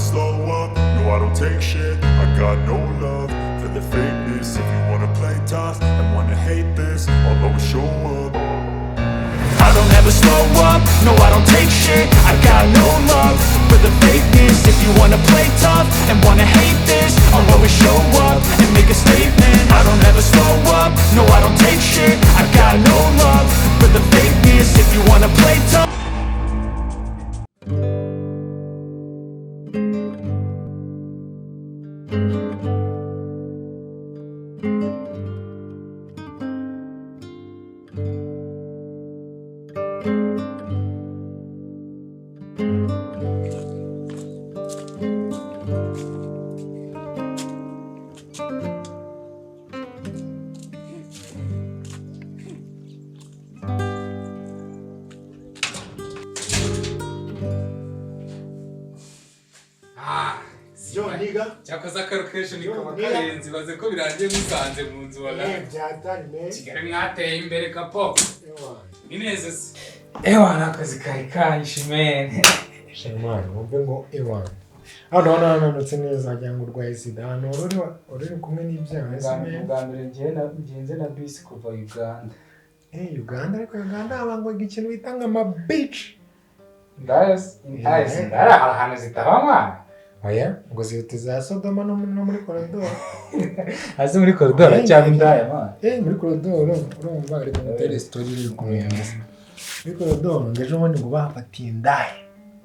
slow up, no I don't take shit. I got no love for the fakeness. If you wanna play tough and wanna hate this, I'll always show up. I don't ever slow up, no I don't take shit. I got no love for the fakeness. If you wanna play tough and wanna hate this, I'll always show up and make a statement. I don't ever slow up, no I don't take shit. I got no love for the fakeness. If you wanna play tough. Yo, nigga. Cyakoze akarokesheni Yo, kaba nigga. karenze, ibaze ko birangiye musanze mu nzu wala. Eh, byatari man. Kigali mwateye imbere kapo. Ewa. Ni neza se? Ewa, ni akazi kari kanyishe man. Shemani, wumve ngo ewa. Hano hano hananutse neza wagira ngo urwaye sida. Ahantu wari uri kumwe n'ibyaha ese man. Bwa mbere ngenze na bisi kuva Uganda. Eh, Uganda, ariko Uganda haba ngo ikintu bita ngo ama beach. Ndayasi, ndayasi, ndari ahantu zitaba mwana. Oya, ngo zihuta za Sodoma no muri koridoro. Hasi muri koridoro cyangwa indaya mwana. Eh, muri koridoro urumva reka ngutere story iri kumwe. Muri koridoro ngo ejo bundi ngo bafatiye indaya.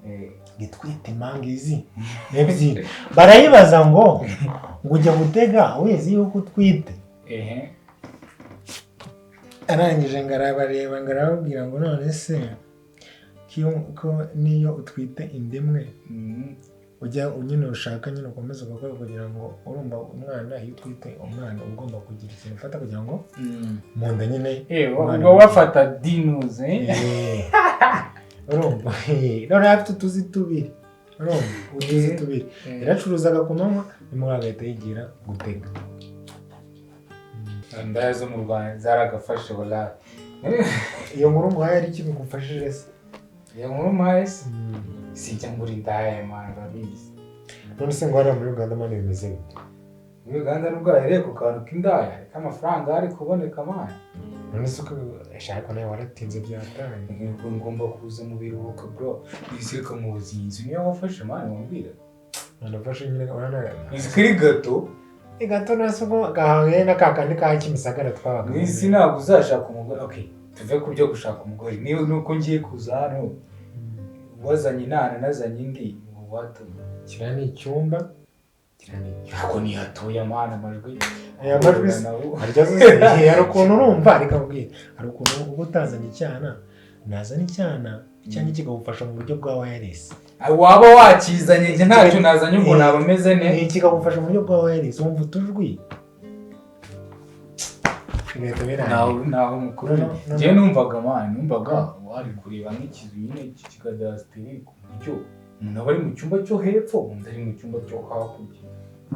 Eh, Gitwite impanga izi ebyiri, barayibaza ngo ujya gutega wezi yuko utwite. Ehe. Arangije ngo arabareba ngo arababwira ngo none se ko niyo utwite inda imwe ujya nyine ushaka nyine ukomeza ugakora kugira ngo urumva umwana, iyo utwite umwana uba ugomba kugira ikintu ufata kugira ngo mu nda nyine Eh, umwana ubwo bafata dinuze. Eh, urumva noneho afite utuzi tubiri, urumva utuzi tubiri, yaracuruzaga ku manywa, nimugoroba agahita yigira gutega. Indaya zo mu Rwanda zaragafashe wala. Iyo nkuru nguhaye ari ikintu ngufashije se? Iyo nkuru mpaye se? Sijya ngura indaya man, urabizi. None se ngo hariya muri Uganda man bimeze bite? Muri Uganda nubwo yahereye ku kantu k'indaya, ariko amafaranga ari kuboneka man. None se uko ashaka nawe waratinze byatanye. Ngo ngomba kuza mu biruhuko bro. Niseka mu buzinzi niyo wafashe man wambwira. Nafashe nyine urabona. Izi kuri gato. Ni gato nase ubwo gahangaye na ka kandi ka Kimisagara twabaga. Mu isi ntabwo uzashaka umugore. Okay, tuve ku byo gushaka umugore. Niba nuko ngiye kuza hano wazanye inana nazanye indi watumye. Kiriya ni icyumba. Kiriya ni icyumba. Ntabwo nihatuye amana amajwi. Aya majwi se harya zo se hari ukuntu urumva reka nkubwire, hari ukuntu uba utazanye icyana, nazana icyana cyangwa kikagufasha mu buryo bwa wireless. Waba wakizanye njye ntacyo nazanye ubwo naba meze ne. Kikagufasha mu buryo bwa wireless wumva utujwi. Bigahita birangira. Naho mukuru. No, no, no. Njye numvaga man, numvaga wari kureba nk'ikizu nyine cy'ikikadasiteri ku buryo umuntu aba ari mu cyumba cyo hepfo undi ari mu cyumba cyo hakurya.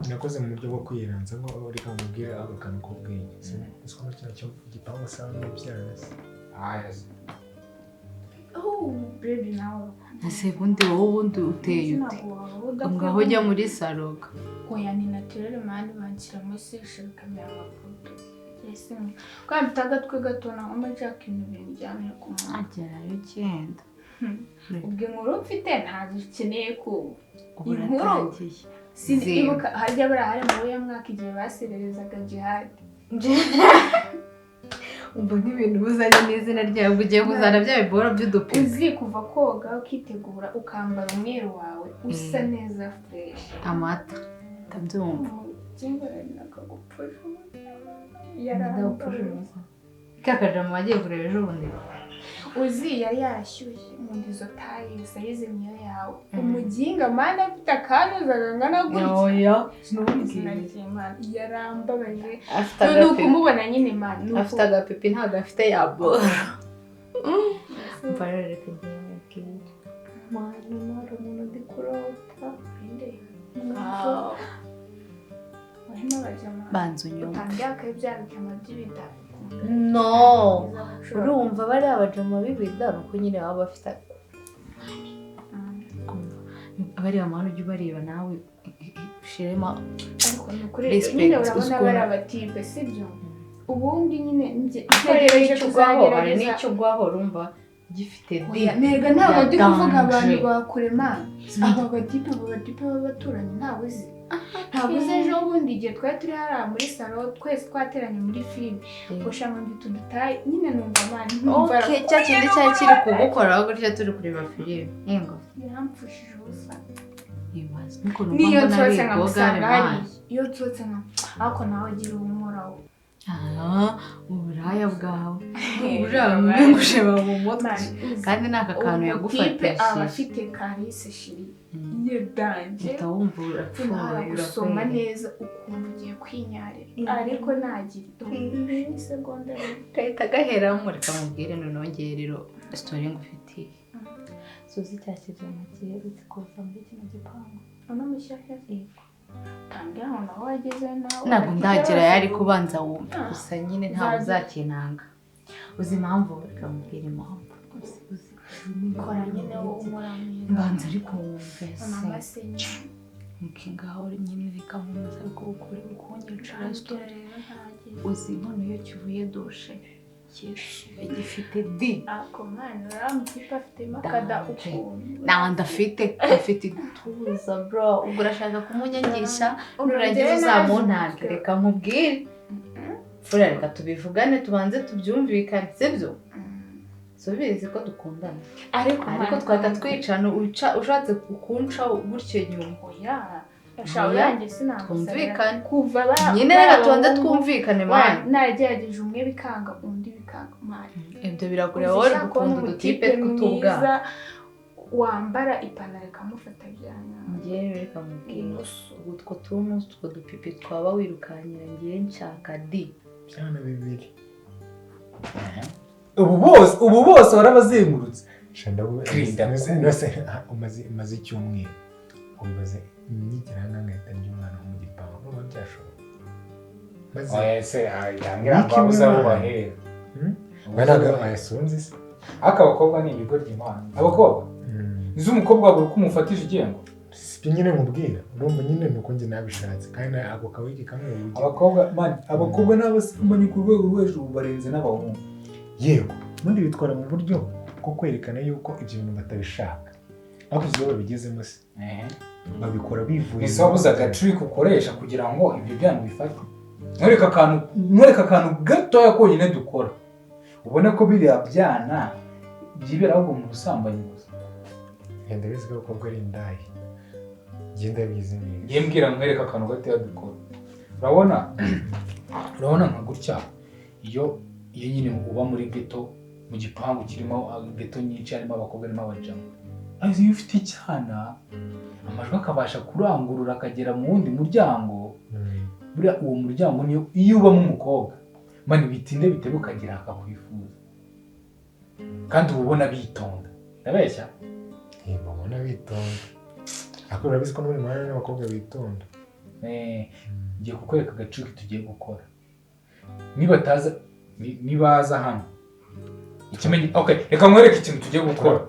Nakoze mu buryo bwo kwiranza ngo reka nkubwire ako kantu k'ubwenge. Siko muri kino cyumba igipangu asa n'ibyana se. Aya se. Oh, baby nawe. Ese ubundi wowe ubundi uteye ute? Ngaho ujya muri saloga. Oya ni naturel man, banshyiramo seshe bikamera nka poudre. Ese kandi mfite agatwe gato naho mba nshaka ibintu bindyamira ku munwa. Agerayo ugenda. Ubwo inkuru mfite ntazo ukeneye kumva. Ubu Inkuru? uratangiye. Sinibuka harya buriya hari mu wuhe mwaka igihe basererezaga Jihad. Umva nk'ibintu uzanye n'izina ryawe ubwo ugiye kuzana bya biboro by'udupira. Uzi kuva koga ukitegura ukambara umweru wawe usa neza fresh. Amata. Ndabyumva. Kakajama wagiye kureba ejo bundi. Uzi yari yarashyushye nkunda izo tayi sayizi niyo yawe. Umuginga mana afite akantu kangana gutya. Oya. Izina ry'Imana yarambabaje. Afite Ni agapipi. ukumubona nyine man. Afite agapipi ntabwo afite ya boro. Umva rero reka nkubwire. Mwana hari umuntu ndi kurota. Banza unyumve. No. Urumva bariya bajama b'ibida ni uko nyine baba bafite. Bariya man, ujya ubareba nawe ushiremo Ariko ni ukuri respect, nyine urabona uzi ukuntu- bari abatipe, sibyo? Ubundi nyine Hari ntegereje n'icyo ugwaho, hari kuzagerageza. n'icyo ugwaho urumva gifite di Oya, nega ntabwo ndi ya kuvuga abantu danger. ba kure man. Aba batipe b'abaturanyi ntabwo uzi, ntabwo uzi. Ejo bundi igihe twari turi hariya muri salo twese twateranye muri filime, ngo shanga ndi tudutaye nyine, numva man, numva Okay, cya kindi cyari kiri kugukoraho gutya turi kureba filime, yego. Yaramfashije ubusa. Ibaze nuko numva Niyo mbona ari nsohotse ibogare nkamusanga man. hariya, iyo nsohotse nka, ariko nawe agira uwunkoraho. Ah, uburaya bwawe buriya ngushema mu mutwe. Man, uzi, Kandi ni aka kantu uwo type aba yagufatishije. afite karisi shiri ye danger. Uhita wumva urapfuye. Gusoma Urapfuye. neza ukuntu ugiye kwinyarira, ariko nagira isegonda rimwe. Gahita gaheramo. Reka mubwire noneho ngewe rero story ngufitiye. Suzi, cya kijama giherutse kuza muri kino gipangu. Uno mushyashya? Yego. Tangira aho naho wageze nawe. Ntabwo ndagera, yari kubanza wumva Ah. gusa nyine ntabwo Uzajya- uzakinanga. Uzi impamvu? Reka mubwire impamvu. Uzi Kora nyine wowe umura mwiza. Mbanza ariko wumve se. Mama se nyine. Nki ngaho nyine reka nkomeza, ariko ukuri ukunyicara story. Rero ntageze. Uzi inkono iyo kivuye douche, Yesu, gifite di Ako mwana, uriya mutipe afitemo akada Danger. ukuntu. Nta afite, afite ituza bro. Ubwo urashaka kumunyangisha, nurangiza uzamuntange. Reka nkubwire fura, reka tubivugane, tubanze tubyumvikane, sibyo? Subizi ko dukundana. Ariko Ariko mwana, twahita twicana uca ushatse kunca gutyo nyuma. Oya. Ashaka Oya, urangiye sinamusabira. Twumvikane. Kuva ba Nyine reka tubanze b'abahungu, twumvikane man. Naragerageje umwe bikanga, undi bikanga man. Ibyo birakureba wowe uri Uzi ushaka kubona gukunda udutipe umutipe tw'utubwa. mwiza wambara ipantaro ikamufata byanya. Njyewe reka mubwire. Inusu. Utwo tuntu, utwo dupipi twaba wirukanyira, ngiye nshaka di Byana bibiri. Ubu bose warabazengurutse. Shanda. Kirinda. Umaze icyumweru, ubibaze nigera aha ngaha ngahita ndya umwana wo mu gipangu, urumva byashoboka? Maze Oya se, ayitangira ngo Wiki abuze abo imwe. bahera. Hmm? We ntabwo ayasunze se. Ariko abakobwa ni ibigoryi imana, abakobwa nzi umukobwa buri uko umufatije igengo. Si nyine nkubwira, urumva nyine ni uko njye nabishatse kandi ako kawiki kamwe uburyo. Abakobwa man, abakobwa n'abasambanyi ku rwego rwo hejuru, barenze n'abahungu. Yego, ubundi bitwara mu buryo bwo kwerekana yuko ibyo bintu batabishaka, ariko uzi iyo babigezemo se babikora bivuye. Ese wabuze agatrick ukoresha kugira ngo ibyo byana bifate? Nkwereka akantu gatoya konyine dukora, ubone ko biriya byana byibera ahubwo mu busambanyi gusa. Ngenda bizi ko abakobwa ari indaya, ngenda bizi neza. Ngiye mbwira, nkwereka akantu gatoya dukora. Urabona nka gutya, iyo nyine uba muri ghetto, mu gipangu kirimo ghetto nyinshi, harimo abakobwa, harimo abajama, ariko iyo ufite icyana amajwi akabasha kurangurura akagera mu wundi muryango, buriya uwo muryango niyo iyo ubamo umukobwa man, bitinde bitebe ukagira akakwifuza, kandi uba ubona bitonda. Ndabeshya? Yego, ubona bitonda, ariko urabizi ko no muri muhanda n'abakobwa bitonda. Ngiye kukwereka agacuki tugiye gukora nibataza nibaza hano ikimenyi. Okay, reka nkwereke ikintu tugiye gukora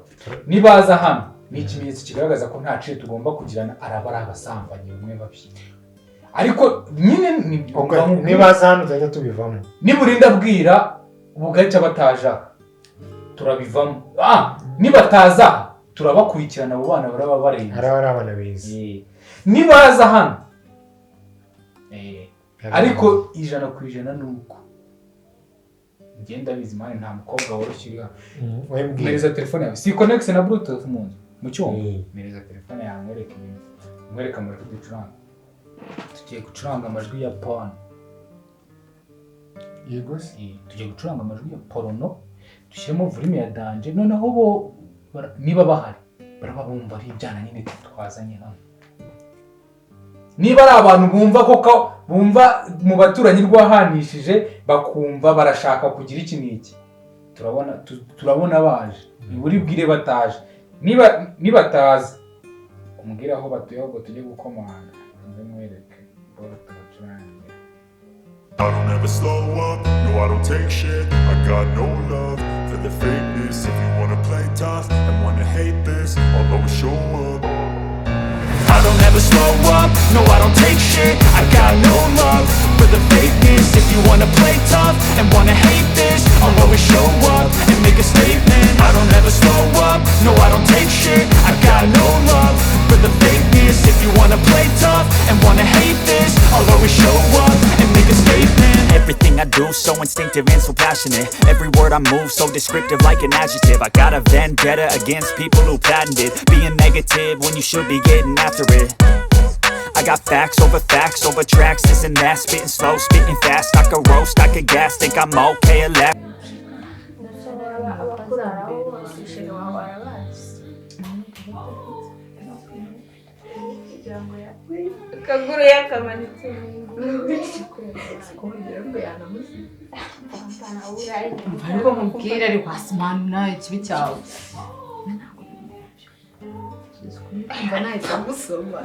nibaza hano. Ni ikimenyetso kigaragaza ko nta ciye tugomba kugirana, araba ari abasambanyi bamwe babi, ariko nyine Okay, nibaza hano tuzajya tubivamo. Niburinda bwira bugacya bataje aha turabivamo. Nibataza aha turabakurikirana, abo bana baraba barenze. Hari abari abana beza. Nibaza hano, ariko 100% ni uko ngenda bizi man, nta mukobwa woroshye uri hano. Wembwira. Mpereza telefone yawe. Si connect na bluetooth mu nzu mu cyuma? Mm. Mpereza telefone yawe nkwereke ibintu, nkwereke amajwi ducuranga. Tugiye gucuranga amajwi ya porn. Yego se. Tugiye gucuranga amajwi ya porno, dushyiremo volume ya danger, noneho bo niba bahari baraba bumva ari ibyana nyine twazanye hano. Niba ari abantu bumva koko, bumva mu baturanyi rwahanishije, bakumva barashaka kugira iki n'iki, turabona baje ntiburi bwire bataje. Niba nibataza umbwire aho batuye, ahubwo tujye gukomanga, nze mwereke boro tubacurange. I don't ever slow up, no, I don't take shit. I got no love for the fakeness. If you wanna play tough and wanna hate this, I'll always show up. ever slow up, no I don't take shit. I got no love for the fakeness. If you wanna play tough and wanna hate this, I'll always show up and make a statement. I don't ever slow up, no I don't take shit. I got no love for the fakeness. If you wanna play tough and wanna hate this, I'll always show up and make a statement. Everything I do, so instinctive and so passionate. Every word I move, so descriptive like an adjective. I got a vendetta against people who patented being negative when you should be getting after it. I got facts over tracks, this and that. Spitting slow, spitting fast. I could roast, I could gas, think I'm okay at last. Akaguru yakamanitse ariko mubwire ari wasimana ikibi cyawe mba nahita gusoma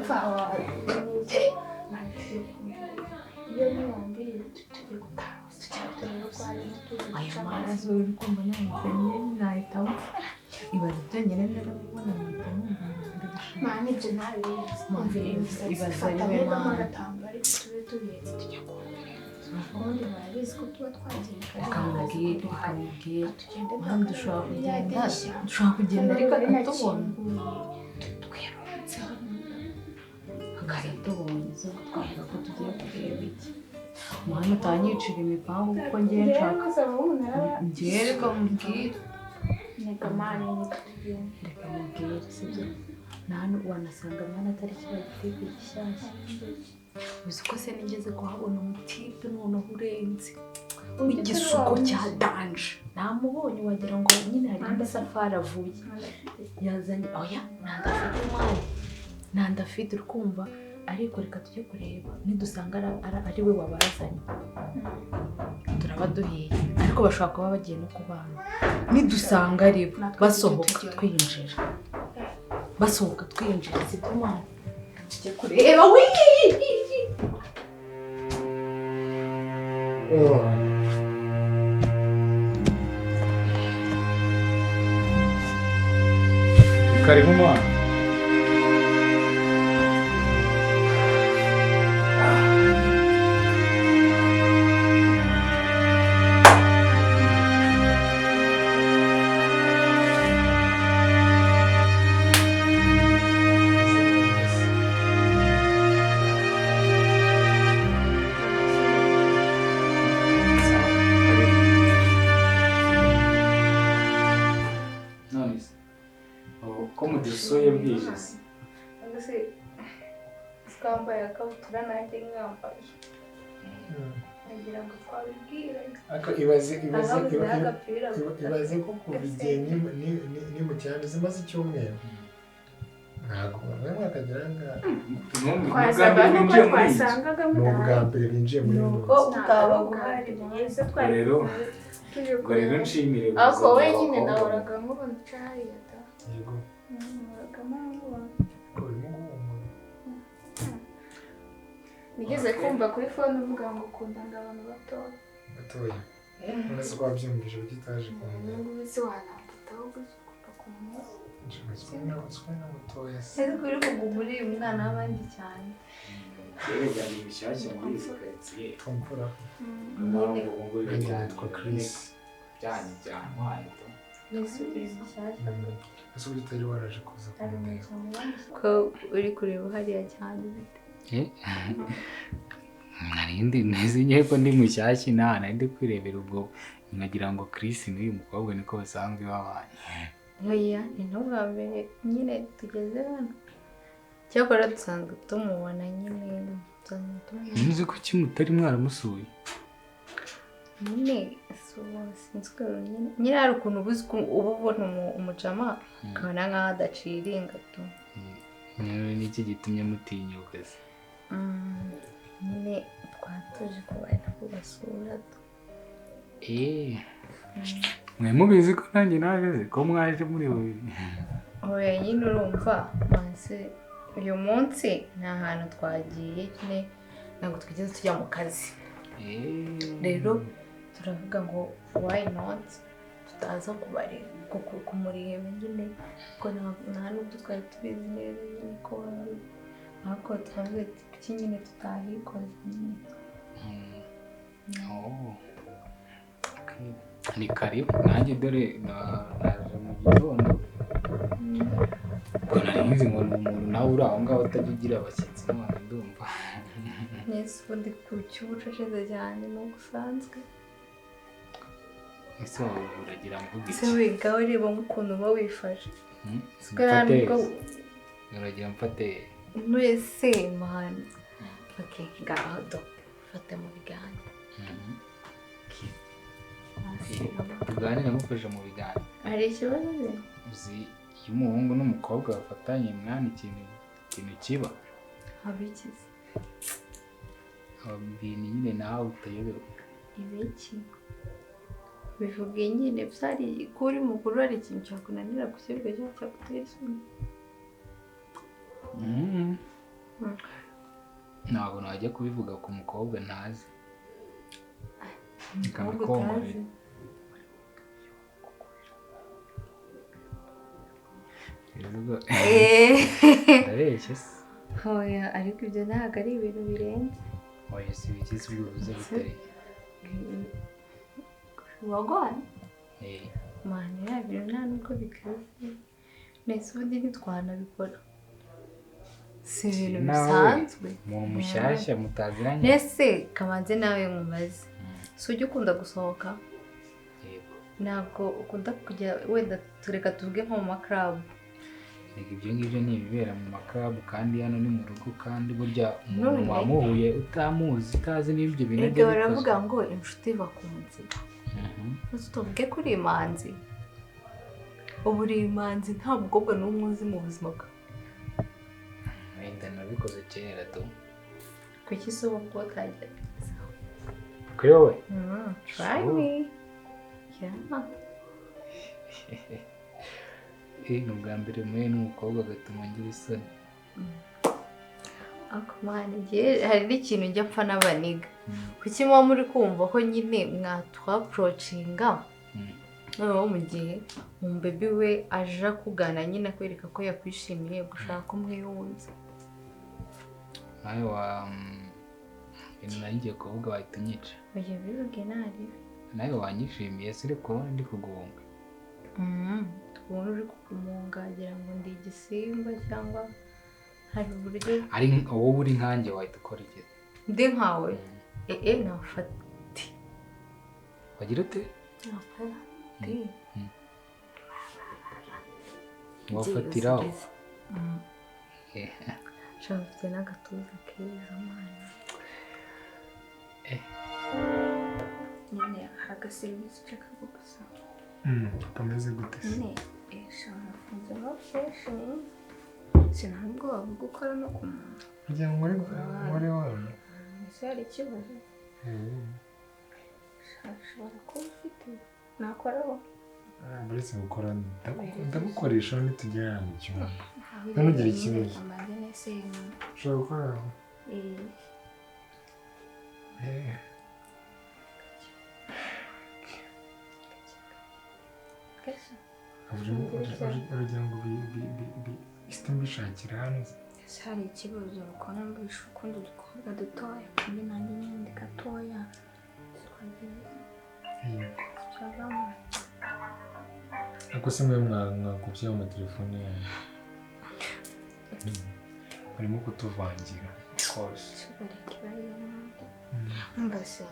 aya maraso uri kumva nahita nahita ibaze byonyine naramubona nahita numva. Mani ibyo ntabizi Ibaze ariwe mana. Agatambaro tube tubiretse tujya kumvira ubundi barabizi ko tuba twagiye. Reka mubwire, reka mubwire. Tugende. Mwana dushobora kugenda ariko akatubona. Twerurutseho. Akatubonye zo kutwereka ko tugiye kureba iki. Mwana utanyicira imipangu kuko ngiye nshaka. Ngiye reka mubwire. Reka mani reka tugende. Reka mubwire sibyo. Nta wanasanga mwana atari kiriya gitipe gishyashya. Uzi ko se nigeze kuhabona umutipe noneho urenze w'igisuko cya danje. Namubonye wagira ngo nyine hari indi safari avuye. Yazanye oya ntandafite mwana. Ntandafite uri kumva ariko reka tujye kureba nidusanga ari we wabazanye. Turaba duhiye ariko bashobora kuba bagiye no kubana. Nidusanga ari bo basohoka twinjira. Basohoka twinjira sibyo mwana. Tujye kureba wi. Karibu mwana. Mudusuye bwije se. Ese twambaye akabutura nanjye nkambaye. Nagira ngo twabibwire. Ako ibaze ko kuva igihe ni mu cyaro zimaze icyumweru. Ntabwo bamwe mwakagera ngaha. Twasaga nuko twasangaga Ni ubwa mbere binjiye muri ino Nuko utaba guhari mwiza twari Rero ubwo rero nshimire Ako wenyine nahoraga nkubona uca hariya da. Yego. Nahoraga nkubona. Ko urimo guhumura. Nigeze kumva kuri phone uvuga ngo ukunda ngo abantu batoya. Batoya. None se ko wabyumvise kuki utaje kundeba? Ubu se wanamfataho gutya ukumva kumwe. Siko mutoya se. Ariko uri kuguma uri umwana w'abandi cyane. Erega ni bishyashya muri izi karitsiye. Tumfura. Mpamvu Nanjye nitwa Chris. Byanyu byantwaye to. Ese uburyo utari waraje kuza kundeba? Ko uri kureba hariya cyane bite? Narindi nzi ngiye ko ndi mushyashya inaha nari ndi kwirebera ubwo nkagira ngo Chris n'uyu mukobwa niko basanzwe babanye. Oya ni n'ubwa mbere nyine tugeze hano. Cyakora dusanzwe tumubona nyine dusanzwe tumubona. Nzi ko kimutari mwaramusuye. Nyine sinzi ko nyine nyine hari ukuntu uba uzi ko uba ubona umujama ukabona nkaho adaciringa tu. Niki gitumye mutinyuka se? Nyine twatuje kubana kubasura tu. Mwe mubizi ko nanjye naje ko mwaje muri babiri. Oya nyine urumva manse uyu munsi nta hantu twagiye nyine ntabwo twigeze tujya mu kazi. Rero turavuga ngo why not tutaza kubareba kumureba nyine ko nta nubwo twari tubizi neza nyine ko Ariko turavuga ati kuki nyine tutahikoze nyine. Oh. Okay. Ni karibu nanjye dore naje mu gitondo. Ubwo nari nzi ngo ni umuntu nawe uri aho ngaho utajya ugira abashyitsi none ndumva. Nese ubundi ku cy'ubucecetse cyane nuko usanzwe. Ese wowe uragira mvuga Ese iki? wigaho reba nk'ukuntu uba wifashe. Hmm? Siko Mfate nubwo uragira mfate mwese man. Okay, ngaho do. Fate mu biganza. Mhm. Tuganire ngufashe mu biganza. Hari ikibazo se? Uzi iyo umuhungu n'umukobwa bafatanye mwana ikintu kiba Abikize. aba ibintu nyine nawe utayobewe. Ibiki? Bivuge nyine byari ko uri mukuru hari ikintu cyakunanira kukivuga cyangwa cyagutera isoni. Mhm. Mm. Ntabwo najya kubivuga ku mukobwa ntazi. Reka Umukobwa mbikongorere. utazi. Ubwo- Eh. Ndabeshye se. Oya, ariko ibyo ntabwo ari ibintu birenze. Oya si ibikize ubwo bivuze bitari. Wagwana? Eh, Mani ya bintu nta nubwo bikaze. Nese ubundi ntitwanabikora. Si ibintu nawe bisanzwe. umuntu mushyashya mutaziranye. Nese kamanze nawe nkubaze. Si ujya ukunda gusohoka? Yego. Ntabwo ukunda kujya wenda tureka tuvuge nko mu makarabu. Reka ibyo ngibyo ni ibibera mu makarabu kandi hano ni mu rugo kandi burya umuntu None. wamuhuye utamuzi utazi n'ibyo bintu Erega ajya baravuga bikozwe. ngo inshuti iva ku nzira. Mhm. Uzi tuvuge ko uri imanzi. Ubu uri imanzi nta mukobwa n'umwe uzi mu buzima bwawe. Wenda nabikoze kera tu. Kuki se ubu bwo utagerageza? Kuri wowe? Try Sure. me. Yeah. Eh, ni ubwa mbere muhuye n'umukobwa agatuma ngira isoni. Ariko mani, njye hari n'ikintu njya mpfa n'abaniga. Kuki muba muri kumva ko nyine mwatwaporocinga noneho mu gihe umubebi we aje akugana nyine akwereka ko yakwishimiye gushaka kumwihunza. Nawe wa ibintu nari ngiye kuvuga wahita unyica. Oya bivuge naribi. Nawe wanyishimiye se uri kubona ndi kuguhunga. Tubona uri kugumunga wagira ngo ndi igisimba cyangwa hari uburyo Ari wowe uri nkanjye wahita ukora iki? ndi nkawe. Ee nafata. Wagira ute? Nafata. Wafatiraho. Shaka ufite n'agatuza keza mwana. Nyine hari agaserivisi nshaka kugusaba. Kameze gute se? Nyine nafunze nka fureshi sinari ubwoba bwo gukora no ku muntu. Kugira ngo muri wawe. Ese hari ikibazo? Ushobora kuba ufite nakoraho. Uretse gukora ndagukoresha nitugera mu cyumba. Ntugire ikibazo. Amande nese Ushobora gukoraho. Urugero ngo isite mbishakira hano. Ese hari ikibazo ukora mbisha ukundi udukobwa dutoya kandi nanjye nyine ndi gatoya. Yego. Byavamo. Ariko se mwe mwakubye mu matelefone yanyu. Barimo kutuvangira rwose. Bareke bariya n'abandi. Umva se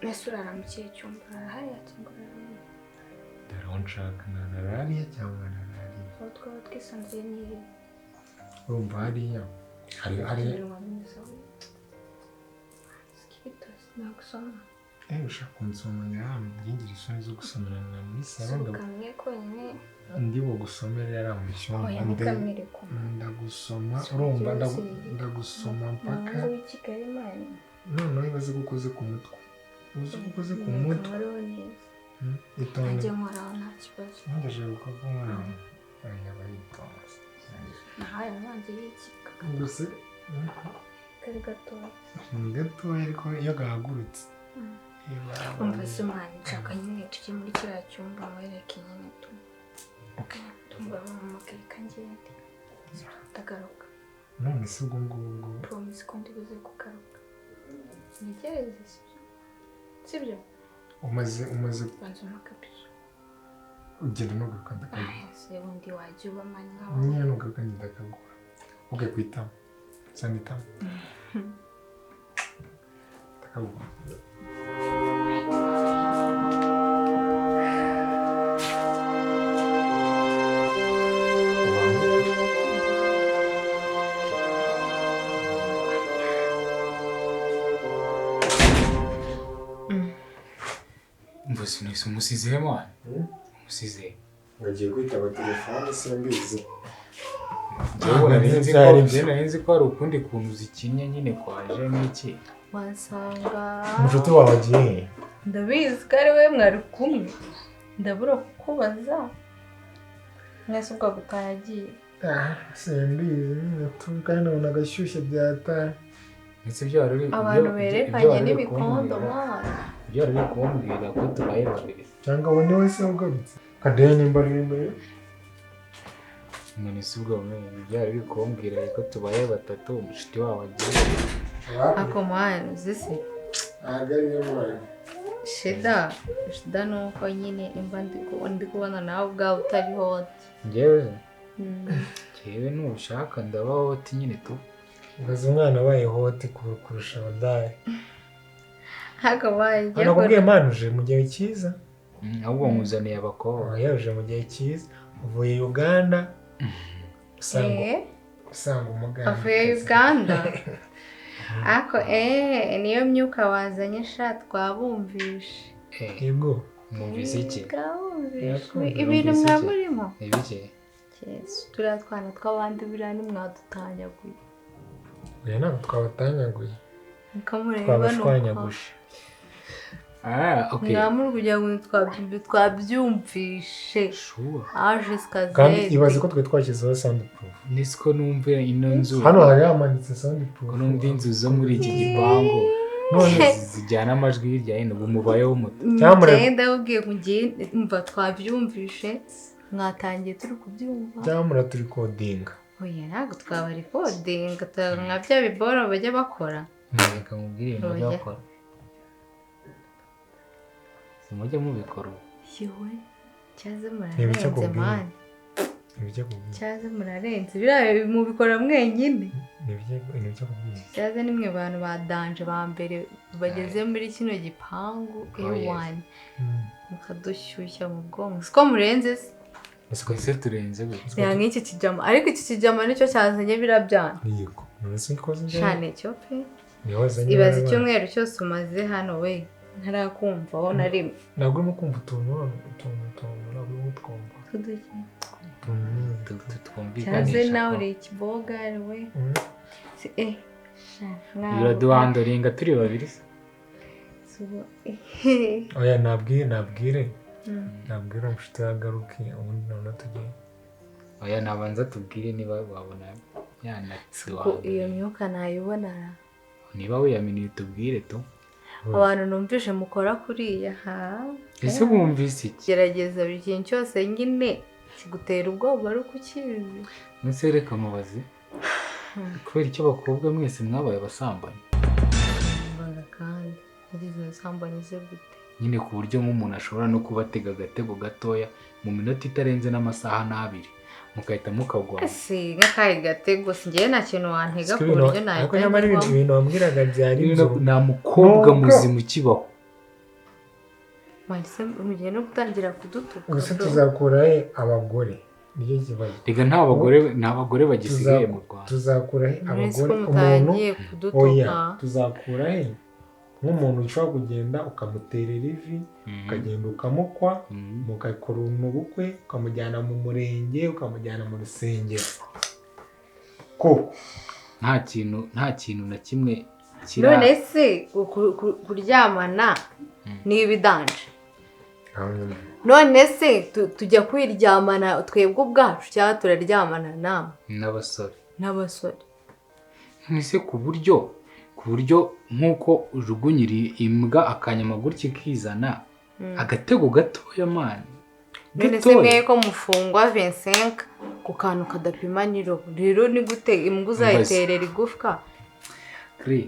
ese urara mu kihe cyumba? Urara hariya cyangwa urara hano? Dore aho nshaka nkarara hariya cyangwa nkarara hariya. Aho twaba twisanzuye ni hehe? Urumva hariya hari hariya. Iminwa myiza we. Sikibitosi nagusoma. Ushaka kunsoma ngaha ngira isoni zo gusomerana muri salo Si kamwe konyine. Ndi bugusomere yari mu cyumba. Oya, ni kamwe reko. Ndagusoma urumva ndagusoma mpaka. Umuhungu w'i Kigali mani. Noneho ibaze ko ukoze ku mutwe. Uzi ko ukoze ku mutwe. Nkoraho neza. Itonde. Nanjye nkoraho nta kibazo. Ntugejeje kuko nkoraho. Oya baritonze. Nahaye amazi y'iki. Gusa Kari gatoya. Ni gatoya ariko iyo gahagurutse. Umva se mani nshaka nyine tujye muri kiriya cyumba nkwereke nyine tu. Tumva bampamagaye ka ngende. Ndagaruka. None se ubwo ngubwo Promise ko ndibuze kugaruka. Ntegereze sibyo? Sibyo? Umaze Banza umakapisha. Ugenda nugaruka ndakagura. Se undi wajya uba mani nkawe. Nyine nugaruka ndakagura. Okay, kwitama. Sanitama. Ndakagura. Mbese umusize mwana? Umusize. Ngagiye kwitaba telefone simbizi. Njyewe nari ko hari ukundi kuntu zikinnye nyine kwaje n'iki. Wasanga umushuti wawe agiye he? Ndabizi ko ari we mwari kumwe. Ndabura kukubaza. Mwese ubwo gutaha agiye. Simbizi nyine tu kandi nabona agashyushye byataye. Ndetse ibyo wari uri abantu berekanye n'ibikondo mwana. Ibyo wari uri kumbwira ko tubaye babiri. Cyangwa undi wese ugarutse. Kadehe nimba ari imbere. None si ubwo ibyo wari uri kumbwira ko tubaye batatu umushuti wawe agiye. Ako mwana uzi se? Ahagariye mwana. Shida nuko nyine imba ndi kubona nawe ubwawe utari hot. Njyewe? Njyewe nushaka ndaba hot nyine tu. Ugaze umwana abaye hot kurusha abadaye. Ako baye. Nakubwiye mwana uje mu gihe cyiza. Ahubwo nkuzaniye abakobwa. Oya uje mu gihe cyiza. Uvuye Uganda. Usanga umuganda. Avuye Uganda. Ako niyo myuka wazanye sha twabumvishe. Yego. Mwumvise iki? Twabumvishe ibintu mwamurimo. Ibiki? Yesu, turiya twana tw'abandi buriya nimwadutanyaguye. Oya ntabwo twabatanyaguye. Twabashwanyaguje. Okay. Mwamuri kugira ngo twabyumvishe. Kandi ibaze ko twe twashyizeho soundproof. Nisiko numva ino nzu. Hano hari hamanitse soundproof. Numva inzu zo muri iki gipangu. None zijyana amajwi hirya hino ubu mubayeho muto. Cyangwa ndababwiye ngo ngiye mva twabyumvishe mwatangiye turi kubyumva. Cyangwa muraturikodinga. Oya ntabwo twabarikodinga nka bya biboro bajya bakora. Reka nkubwire ibintu bajya bakora. Mujye mubikora ubu. Yewe cyaze murarenze mani. Cyaze murarenze biriya mubikora mwenyine. Cyaze nimwe bantu ba danje ba mbere bageze muri kino gipangu A1 mukadushyushya mu bwonko. Siko murenze se? Ese turenze gute? Ya nk'iki kijama ariko iki kijama nicyo cyazanye biriya byana. Yego. None ikoze njye. Cyane cyo pe. Ibaze icyumweru cyose umaze hano we. Ntarakumvaho na rimwe. Ntabwo urimo kumva utuntu ntabwo urimo twumva. Cyaze nawe uri ikibogari we. Biraduhandoringa turi babiri se. Oya nabwire. Nabwire umushuti agaruke ubundi noneho tujye. Oya nabanza tubwire niba wabona yanatsi. Iyo myuka nayibona. Niba wiyaminiye tubwire tu. Abantu numvise mukora kuriya ha. Ese wumvise iki? Gerageza buri kintu cyose nyine kigutera ubwoba ari uko ukizi. Nse reka mubaze. Kubera icyo bakobwa mwese mwabaye abasambanyi. Mbaga kandi nagize ubusambanyi se gute? Nyine ku buryo nk'umuntu ashobora no kubatega agatego gatoya mu minota itarenze n'amasaha n'abiri mugahita mukagwa. Ese nk'akahe gatego si njyewe nta kintu wantega ku buryo nahita. Ariko nyamara ibintu wambwiraga byari ibyo. Nta mukobwa muzima ukibaho. Mwahise mugiye no gutangira kudutuka. Ubuse tuzakura he abagore? Nicyo kibazo. Rega nta bagore bagisigaye mu Rwanda. Tuzakura he abagore? Umuntu oya tuzakura he? Nk'umuntu ushobora kugenda ukamuterera ivi, ukagenda ukamukwa, mugakora ubukwe, ukamujyana mu murenge, ukamujyana mu rusengero. Ko nta kintu na kimwe kira. None se kuryamana ni ibidanje. None se tujya kwiryamana twebwe ubwacu cyangwa turaryamana namwe? N'abasore. N'abasore. None se ku buryo nk'uko ujugunyira imbwa akanyama gutya ikizana agatego gatoya mani. None se mwe ko mufungwa 25 Ku kantu kadapima niro rero ni gute imbwa uzayiterera igufwa Kri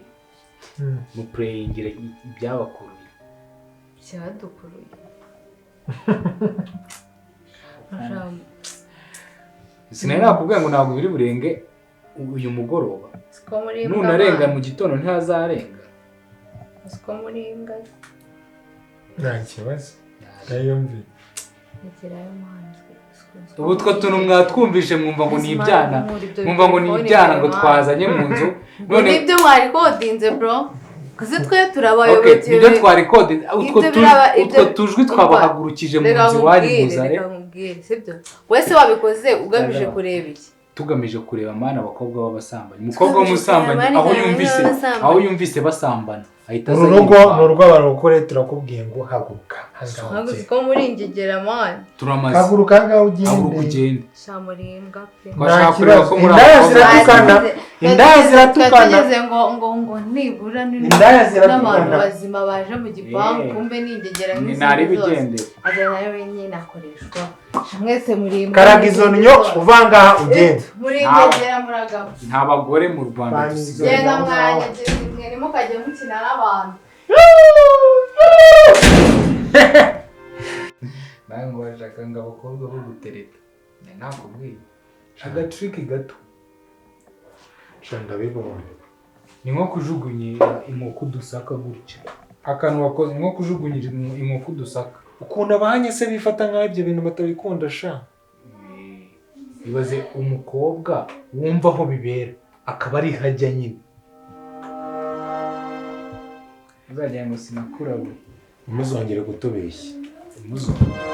mu prayingira ibyabakuruye byadukuruye Sinari nakubwiye ngo ntabwo biri burenge uyu mugoroba nunarenga mu gitondo ntihazarenga siko muri imbwa nta kibazo ndayumvi ubu two tuntu mwatwumvishe mwumva ngo ni ibyana mwumva ngo ni ibyana ngo twazanye mu nzu none nibyo mwarikodinze bro kuze twe turabayoboke nibyo twarikodinze utwo tujwi twabahagurukije mu nzu iwanyu muzare sibyo wese wabikoze ugamije kureba iki tugamije kureba mana abakobwa b'abasambanyi umukobwa w'umusambanyi aho yumvise basambana ahita aza urugo ni urw'abarokore turakubwiye ngo haguruka haguruka muri ingegera man turamaze haguruka ngaho ugende sha muri imbwa pe twashaka kureba ko muri indaya ziratukana indaya ziratukana tugeze ngo ngo ngo nibura n'abantu bazima baje mu gipangu kumbe ni ingegera nari bigendera ajya nayo wenyine akoreshwa mwese muri imbwa karaga izo nnyo uvangaha ugende muri ingegera muragabo nta bagore mu Rwanda dusigaye genda mwanyegera mwe nimukajya mukina n'abantu nawe ngo bashaka ngo abakobwa bo gutereta nakubwiye agatriki gato ndabibonye ni nko kujugunyira inkoko udusaka gutya akantu wakoze ni nko kujugunyira inkoko udusaka ukuntu abahanye se bifata nk'aho ibyo bintu batabikunda sha ibaze umukobwa wumva aho bibera akaba ari hajya nyine uzagira ngo sinakurawe ntimuzongere kutubeshya ntimuzongere.